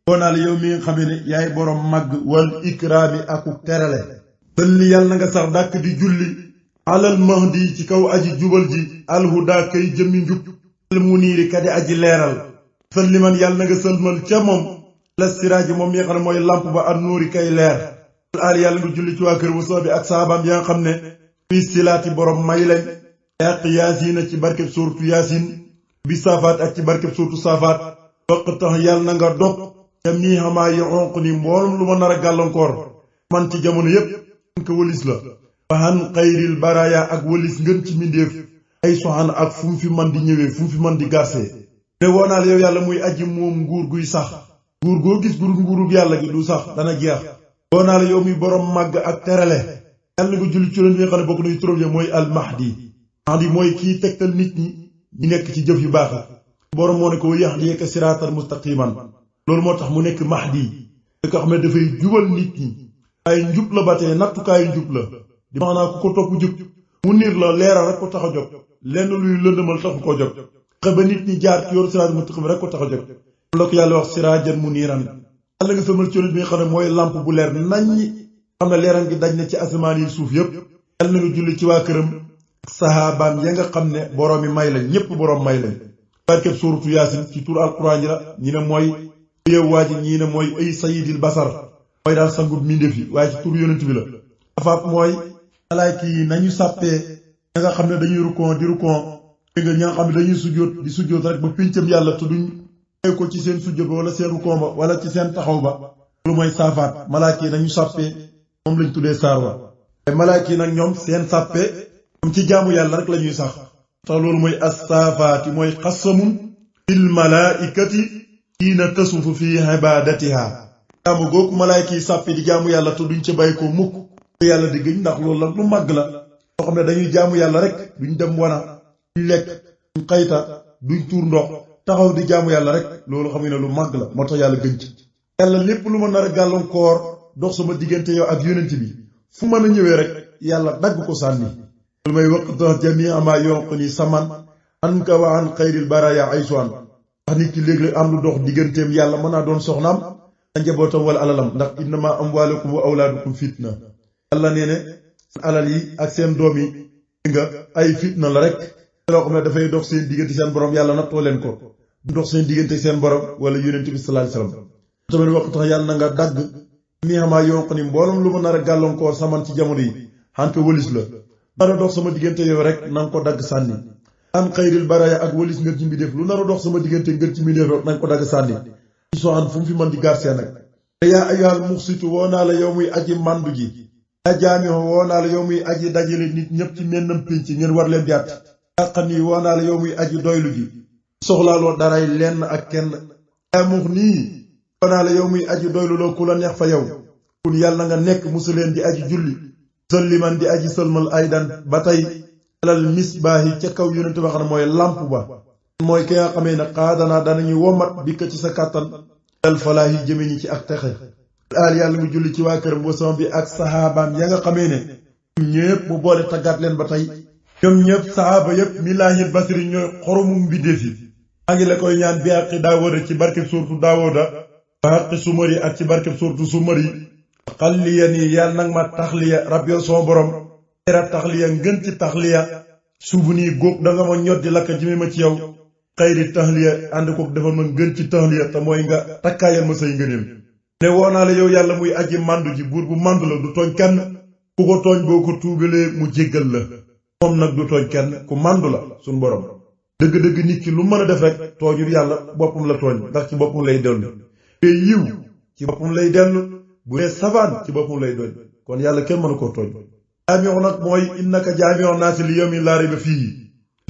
woo naa la yow mi nga xam ne yaay borom màgg wal ikraami aku terale sëlli yàlla na nga sax dàkk di julli alal mahdi ci kaw aji jubal ji alhuda kay jëmmi njub al muniiri kadi aji leeral sëlli man yàlla na nga sëlmal ca moom la siraaji moom mi nga xam ne mooy lamp ba an nuuri kay leer al yàlla nga julli ci waa kër wasoo bi ak saabaam ya nga xam ne fii silaati borom may lañ yàq yaasiina ci barkeb suurtu yaasin bi saafaat ak ci barkeb suurtu saafaat baq tax yàlla na nga dog ca mii xamaa yi xonq ni mboolum lu ma nar a gàllankoor man ci jamono yépp ko wëlis la fahan xayril baraya ak wëlis ngën ci mindéef ay soxan ak fu mu fi man di ñëwee fu mu fi man di garsee te woonaal yow yàlla muy aji moom nguur guy sax nguur goo gis nguurug yàlla gi du sax dana jeex woonaal yow muy borom màgg ak terale yàlla nga julli ci leen bi nga xam ne bokk nañu turam ya mooy al mahdi mooy kii tegtal nit ñi ñi nekk ci jëf yu baax borom moo ne ko yahdiyaka siratan mustaqiman loolu moo tax mu nekk mahdi da ko xam ne dafay jubal nit ñi ay njub la ba tey nattukaayu njub la di maanaam ku ko topp jub mu niir la leeral rek ko tax a jóg lenn luy lëndëmal taxu ko jóg xe ba nit ñi jaar ci yoonu siraat mustaqim rek ko tax a jóg la ko yàlla wax siraajan muniiran yàlla nga sëmal ci yonent bi nga xam ne mooy lamp bu leer naññi xam ne leeram gi daj na ci asamaan yi suuf yépp yàlla na nga julli ci waa këram sahabaam ya nga xam ne boroom yi may lañ ñépp boroom may lañ barkeb suuratu yaasin ci tur alquran yi la ñi ne mooy yow waa ji ñii ne mooy ay sayidil basar mooy daal sangub mindéef yi waaye ci tur yonent bi la afaat mooy malaayka yi nañu sàppee ña nga xam ne dañuy rukon di rukon dégg nga ña nga xam ne dañuy sujjóot di sujjóot rek ba pincam yàlla te duñ ko ci seen sujjóot ba wala seen rukon ba wala ci seen taxaw ba loolu mooy saafaat malaayka yi nañu sàppee moom lañ tuddee saar wa ay malaayka yi nag ñoom seen sàppee moom ci jaamu yàlla rek la ñuy sax tax loolu mooy astaafaati mooy xasamun bil malaikati hiina tasufu fi ibadatiha jaamu googu malaayka yi sàppi di jaamu yàlla te duñ ca bàyyi ko mukk yàlla di gëñ ndax loolu la lu màgg la loo xam ne dañuy jaamu yàlla rek duñ dem wana duñ lekk duñ xayta duñ tuur ndox taxaw di jaamu yàlla rek loolu xam ne lu màgg la moo tax yàlla gën ci yàlla lépp lu ma nar a gàllankoor dox sama diggante yow ak yonent bi fu mën a ñëwee rek yàlla dagg ko sànni lu may waqta jamia ma yonquni saman anka wa an xayril baraya aysuan wax nit ki léeg-léeg am lu dox digganteem yàlla mën naa doon soxnaam a njabootam wala alalam ndax innama amwaalukum wa awlaadukum fitna yàlla nee ne seen alal yi ak seen doom yi nga ay fitna la rek loo xam ne dafay dox seen diggante seen borom yàlla nattoo leen ko du dox seen diggante seen borom wala yonent bi sallallahu alayhi wasallam tamit wax tax yàlla na nga dagg mi xamaa yonq ni mboolem lu ma nar a gàllankoor saman ci jamono yi xante wëlis la nar a dox sama diggante yow rek na nga ko dagg sànni an xayril baraya ak wëlis ngën ci mbindéef lu nar a dox sama diggante ngën ci mbindéef rek na nga ko dagg sànni soo an fu mu fi mën di gaar seen nag yaa ayyuhal muqsitu woo naa la yow muy aji màndu ji yaa jaamixo woo naa la yow muy aji dajale nit ñëpp ci mennam pénc ngeen war leen di àtt yaa xam ni woo naa la yow muy aji doylu ji soxlaaloo daray lenn ak kenn yaa mux nii woo naa la yow muy aji doylu loo ku la neex fa yow kun yàlla nga nekk musuleen di aji julli salliman di aji sëlmal aydan ba tey alal misbaahi ca kaw yonente ba xam ne mooy lamp ba mooy ki nga xamee ne xaadanaa danañu womat bi ko ci sa kàttan al falaahi jëme ñi ci ak texe al yàlla mu julli ci waa këram wasama bi ak saxaabaam ya nga xamee ne ñoom ñëpp mu boole taggaat leen ba tey ñoom ñëpp saxaaba yëpp milaahil basri ñooy xoromum mbindéef yi maa ngi la koy ñaan bi àqi daawooda ci barkeb suurtu daawooda ba àqi sumari ak ci barkeb suurtu sumari xalliya nii yàlla nag ma taxliya rab yow sama borom era taxliya ngën ci taxliya suubu nii góog danga ma ñoddi lakka jëme ma ci yow xayri taxliya ànd kook defal ma ngën ci taxliya te mooy nga takkaayal ma say ngëneem ne woo naa la yow yàlla muy aji màndu ji buur bu màndu la du tooñ kenn ku ko tooñ boo ko tuubalee mu jéggal la moom nag du tooñ kenn ku màndu la suñ borom dëgg-dëgg nit ki lu mën a def rek tooñul yàlla boppam la tooñ ndax ci boppam lay dellu te yiw ci boppam lay dellu bu dee savaan ci boppam lay doñ kon yàlla kenn mënu koo tooñ jaamiox nag mooy innaka jaamiox naasi li yawmin laa rayba fiihi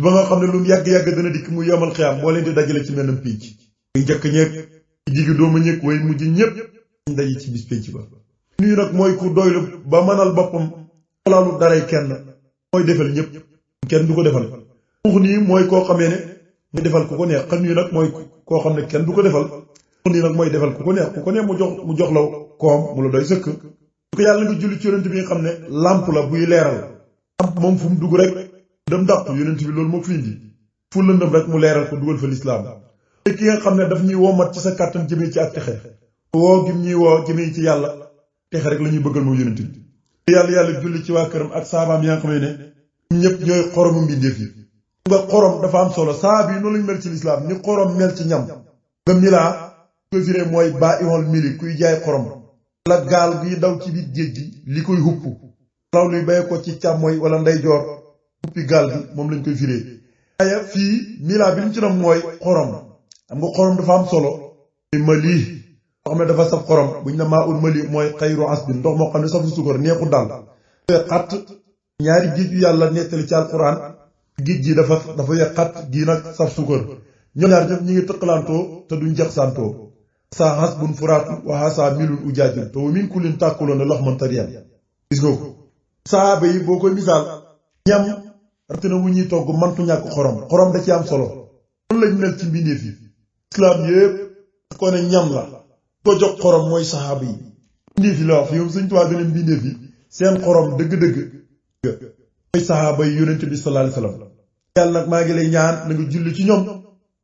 ba nga xam ne lu mu yàgg-yàgg dana dikk mu yomal xiyaam moo leen di dajale ci mennam pénc muy njëkk ñeeg ci jigi dooma ñeeg way mujj ñépp ñu daje ci bis pénc ba nuyu nag mooy ku doylu ba mënal boppam xolaalu daray kenn mooy defal ñépp kenn du ko defal xux nii mooy koo xamee ne muy defal ku ko neex xam nii nag mooy koo xam ne kenn du ko defal xux nii nag mooy defal ku ko neex mu jox la koom mu la doy sëkk ko yàlla nga julli ci yonent bi nga xam ne làmp la buy leeral làmp moom fu mu dugg rek dem dàq yonent bi loolu moo fi indi fu lëndëm rek mu leeral ko dugal fa lislaam te ki nga xam ne daf ñuy womat ci sa kàttan jëmee ci ak texe woo gim ñuy woo jëmee ci yàlla texe rek la ñuy bëggal moom yonent bi yàlla julli ci waa këram ak saabaam yi nga xam ne ñëpp ñooy xoromu mbindeef yi nga xorom dafa am solo saaba yi noonu lañu mel ci lislaam ni xorom mel ci ñam nga milaa ko firee mooy baa ihol mili kuy jaay xorom la gaal gi daw ci biir géej gi li koy hupp law luy bay ko ci càmmooy wala ndeyjoor huppi gaal gi moom lañ koy firee waaye fii milaa bi ñu ci nam mooy xorom xam nga xorom dafa am solo mali moo xam ne dafa saf xorom buñ ne maa ul mali mooy xayru asbin ndox moo xam ne safu sukar neexu daal xat ñaari géej yu yàlla nettali ci alquran géej gi dafa ye xat gii nag saf sukar ñoom ñaar ñëpp ñi ngi tëqalantoo te duñ jax santoo saa hasbun furaatu wa hasa milun ujaajun te wa min kullin tàkkuloon laxman tariyan gis nga ko saaba yi boo koy misaal ñam rawatina wu ñuy togg mantu ñàkk xorom da ci am solo noonu lañ mel ci mbindeef yi islaam yépp ko ne ñam la ko jox xorom mooy saxaaba yi mbindeef yi la wax yow Sëñ Tuubaa gën mbindeef yi seen xorom dëgg-dëgg mooy saxaaba yi yonent bi sallallahu alayhi wasallam yàlla nag maa ngi lay ñaan na nga julli ci ñoom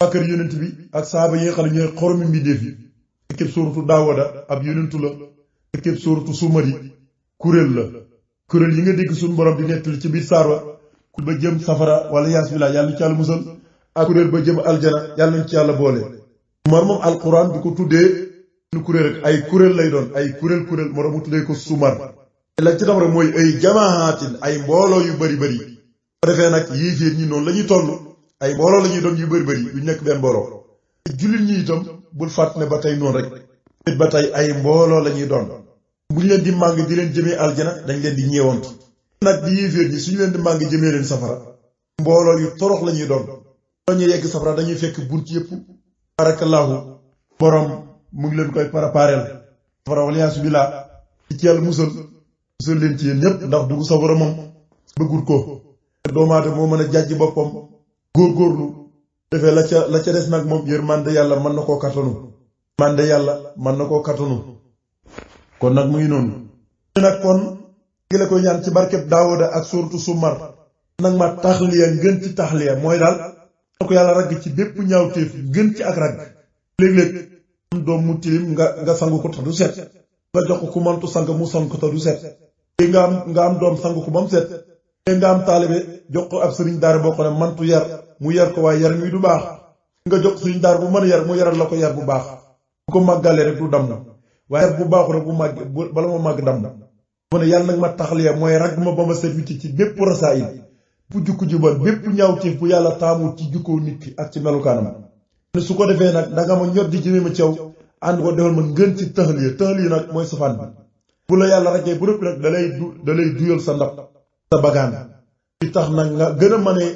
waa kër yonent bi ak saxaaba yi nga xam ne ñooy xoromi mbindeef yi képp suuratu daawuda ab yonentu la képp suuratu sumari kuréel la kuréel yi nga dégg suñu borom di nettali ci biir saar wa kuréel ba jëm safara wala yaas billah yàlla ci yàlla musal ak kuréel ba jëm aljana yàlla nañ ci yàlla boole mar moom alquran di ko tuddee nu kuréel rek ay kuréel lay doon ay kuréel moo tax mu tuddee ko sumar la ci tam rek mooy ay jamaatin ay mbooloo yu bari bu defee nag yéeféer ñi noonu la ñuy toll ay mbooloo la ñuy doon yu bari yu nekk benn mbooloo jullit ñi itam bul fàtt ne ba tey noonu rek nit ba tey ay mbooloo la ñuy doon bu ñu leen di màng di leen jëmee aljana dañ leen di ñeewantu nag di yéeféer ñi suñu leen di màng jëmee leen safara mbooloo yu torox la ñuy doon ñu yegg safara dañuy fekk bunt yëpp barakallahu borom mu ngi leen koy prépareel safara waliyaasu billah ci yàlla musal leen ci yéen ñëpp ndax dugg safara moom bëggul ko doomu aadama moo mën a jàjj boppam góorgóorlu defee la ca des nag moom yërmande yàlla mën na koo kattanu kon nag mu ngi noonu nag kon ngi la koy ñaan ci barkeb Daawuda ak suuratu Zumar nag ma taxliya ngën ci taxliya mooy daal na ko yàlla ragg ci bépp ñaawteef ngën ci ak ragg léeg-léeg am doom mu tilim nga sangu ko tax du set nga jox ko ku mantu sang mu sang ko tax du set nga am doom sang ko ba mu set nga am taalibe jox ko ab sëriñ daara boo ko ne mantu yar mu yar ko waaye yar mi du baax nga jox sëriñ daara bu mën a yar mu yaral la ko yar bu baax bu ko màggalee rek du damm waaye yar bu baaxu rek bu màgg bala ma màgg damm mu ne yàlla nag ma taxliya mooy ragg ma ba ma set witi ci bépp rasaayil bu jukku jubal bépp ñaawteef bu yàlla taamul ci jukkoo nit ki ak ci melukaanam ne su ko defee nag danga ma ñor di jëme ma caw ànd ko defal ma ngën ci taxliya nag mooy safaan bi bu la yàlla raggee bu rëpp nag dalay duyal sa ndab sa bagaan di tax nag nga gën a mënee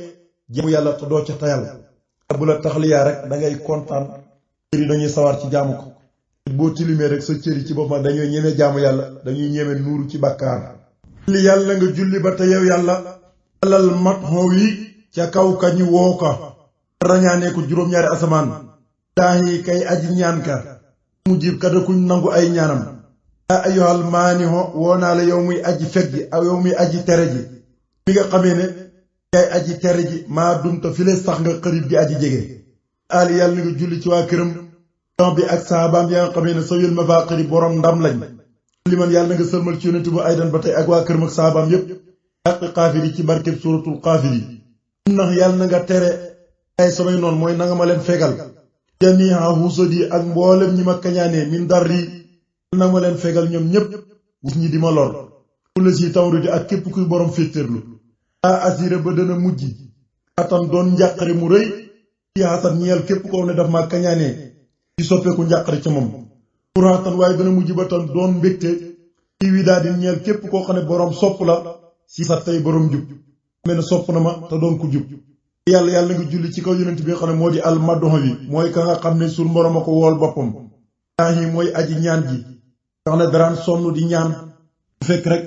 jaamu yàlla te doo ca tayal bu la taxliyaa rek dangay kontaan cër yi dañuy sawar ci jaamu ko boo tilimee rek sa cër yi ci boppam dañuy ñeme jaamu yàlla dañuy ñeme nuuru ci bàkkaar li yàlla nga julli ba te yow yàlla alal mat xoow yi ca kaw kañu woo ka rañaanee ko juróom-ñaari asamaan daahi kay aji ñaan ka mu jib kada kuñ nangu ay ñaanam yaa ayyuhal maaniho woo naa la yow muy aji fekk ji aw yow muy aji tere ji mi nga xamee ne kay aji tere ji maa dumta file sax nga xarib di aji jege ali yàlla nga julli ci waa këram bi ak saabaam yaa nga xamee ne sawil ma faa xëri borom ndam lañ liman yàlla nga sëlmal ci yonent bu aydan ba tey ak waa këram ak saabaam yépp yàq xaafiri ci barkeb suratul xaafiri ndax yàlla na nga tere ay samay noonu mooy nanga ma leen fegal jamiha husadi ak mboolem ñi ma kañaanee min darri nanga ma leen fegal ñoom ñépp wus ñi di ma lor kula si tawru di ak képp kuy borom féetéerlu a asira ba dana mujj atan doon njàqare mu rëy ci xasan ñeel képp koo ne daf ma kañaanee ci soppeeku njàqare ca moom pouratan waaye dana mujj ba tan doon mbégte ci wi daal di ñeel képp koo xam ne borom sopp la si sa tey borom jub mel ne sopp na ma te doon ku jub yàlla nga julli ci kaw yonent bi nga xam ne moo di almadoxo bi mooy ka nga xam ne suñ borom a ko wool boppam yi mooy aji ñaan ji nga xam ne daraan sonn di ñaan bu fekk rek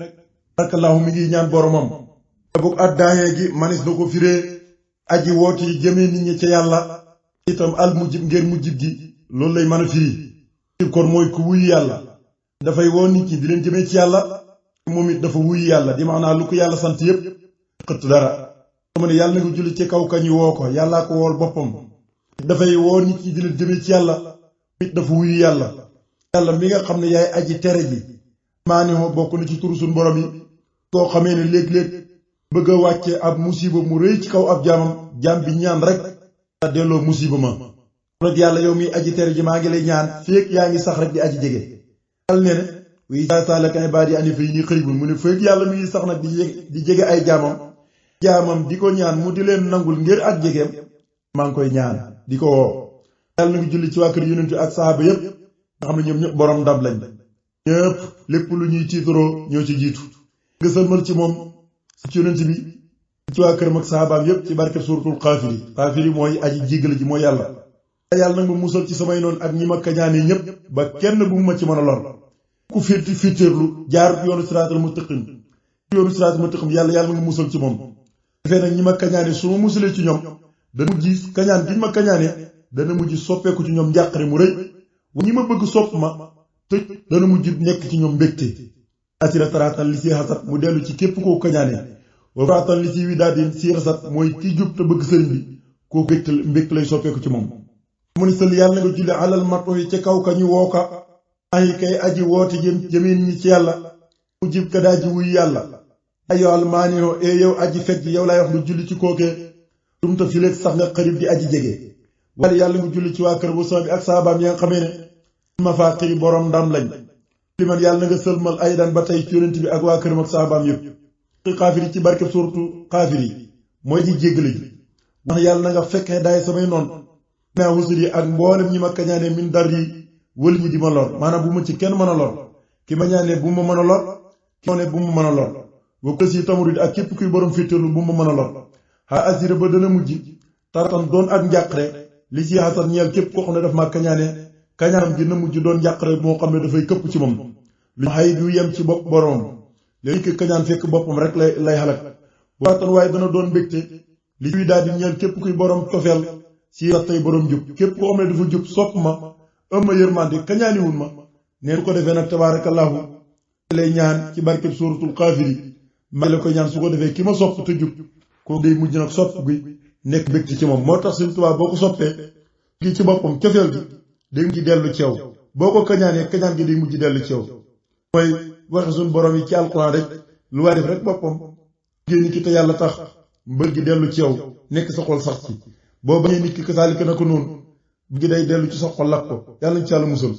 barakallahu mi ngi ñaan boromam te boog addaaye gi manis na ko firee aji wooti yi jëmee nit ñi ca yàlla itam al mujib ngeen mujib gi loolu lay mën a firi kon mooy ku wuyu yàlla dafay woo nit ñi di leen jëmee ci yàlla moom it dafa wuyu yàlla di maanaam lu ko yàlla sant yépp xëtt dara xam ne yàlla na nga julli ci kaw kañu woo ko yàllaa ko wool boppam dafay woo nit ñi di leen jëmee ci yàlla it dafa wuyu yàlla mi nga xam ne yaay aji tere ji maanihoo bokk na ci turu suñu borom yi koo xamee ne léeg-léeg bëgg a wàcce ab musiba mu rëy ci kaw ab jaam bi ñaan rek a delloo musiba ma nag yàlla yow mi aji tere ji maa ngi lay ñaan féeg yaa ngi sax rek di aji jege yàlla nee na wi saalaka ibaadi anni fa inni qariibun mu ne féeg yàlla mi ngi sax nag di jege ay jaamam di ko ñaan mu di leen nangul ngir ak jegeem maa ngi koy ñaan di ko woo yàlla na ngi julli ci waa kër yonent ak saxaaba yépp nga xam ne ñoom ñëpp borom ndam lañ ñëpp lépp lu ñuy tiitaroo ñoo ci jiitu nga sëlmal ci moom ci yonent bi ci waa këram ak saxaabaam yépp ci barkeb suuratul xaafiri mooy aji jéggale ji mooy yàlla nag ma musal ci samay noonu ak ñi ma kañaane ñépp ba kenn bu ma ci mën a lor ku fiirlu jaar yoonu siraatal mustaqim yàlla nga musal ci moom defee nag ñi ma kañaane su ma musalee ci ñoom dana mujj kañaan giñ ma kañaane dana mujj soppeeku ci ñoom njàqare mu rëy ñi ma bëgg sopp ma tëj dana mujj nekk ci ñoom mbégte asira taratan li si xasat mu dellu ci képp koo kañaane wa faratan li si wi daal di si xasat mooy ki jub te bëgg sëriñ bi koo mbégte lay soppeeku ci moom mu ni sël yàlla nga julli alal mato yi ca kaw ka ñu woo ka ay kay aji woote jëmee ñi ci yàlla mu jib ka daa ji wuy yàlla ayo almaaniho yow aji fekk ji yow laay wax lu julli ci kookee tumta fileeg sax nga xarib di aji jege wala yàlla nga julli ci waa kër bu sama bi ak saabaam ya nga xamee ne ma faa xëri borom ndam lañ li man yàlla nga sëlmal aydan ba tey ci yonent bi ak waa këram ak saabaam yépp xaafiri ci barkeb suratu xaafiri mooy di jéggale ji wax yàlla na nga fekkee daay samay noon naa wusur yi ak mboolem ñi ma kañaane min dar yi wël ñi di ma lor maanaam bu ma ci kenn mën a lor ki ma ñaane bu ma mën a lor ki ma ne bu ma mën a lor boo ko si tamaru ak képp kuy borom féetéerlu bu ma mën a lor xaa asira ba dana mujj taratan doon ak njàqare li ci xasar ñeel képp koo xam ne daf maa kañaane kañaanam gi na mujj doon njàqare moo xam ne dafay këpp ci moom li xay du yem ci bopp boroom léegi ko kañaan fekk boppam rek lay xalak taratan waaye dana doon mbégte li ciy daal di ñeel képp kuy boroom cofeel si tey boroom jub képp koo xam ne dafa jub sopp ma ëmma yërmande kañaaniwul ma neen ko defee nag tabaarakallaahu lay ñaan ci barkeb suuratul Kaafiri maa la koy ñaan su ko defee ki ma sopp te jub ko day mujj nag sopp gi nekk mbégte ci moom moo tax Sëriñ Tuubaa boo ko soppee gi ci boppam cofeel gi day mujj dellu ci yow boo ko kañaanee kañaan gi day mujj dellu ci yow mooy waxe suñu borom yi ci alxuraan rek lu waay def rek boppam génn ki te yàlla tax mbër gi dellu ci yow nekk sa xol sax ci boo bañee nit ki kasaalika na ko noonu gi day dellu ci sa xol lakk ko yàlla ñu ci yàlla musal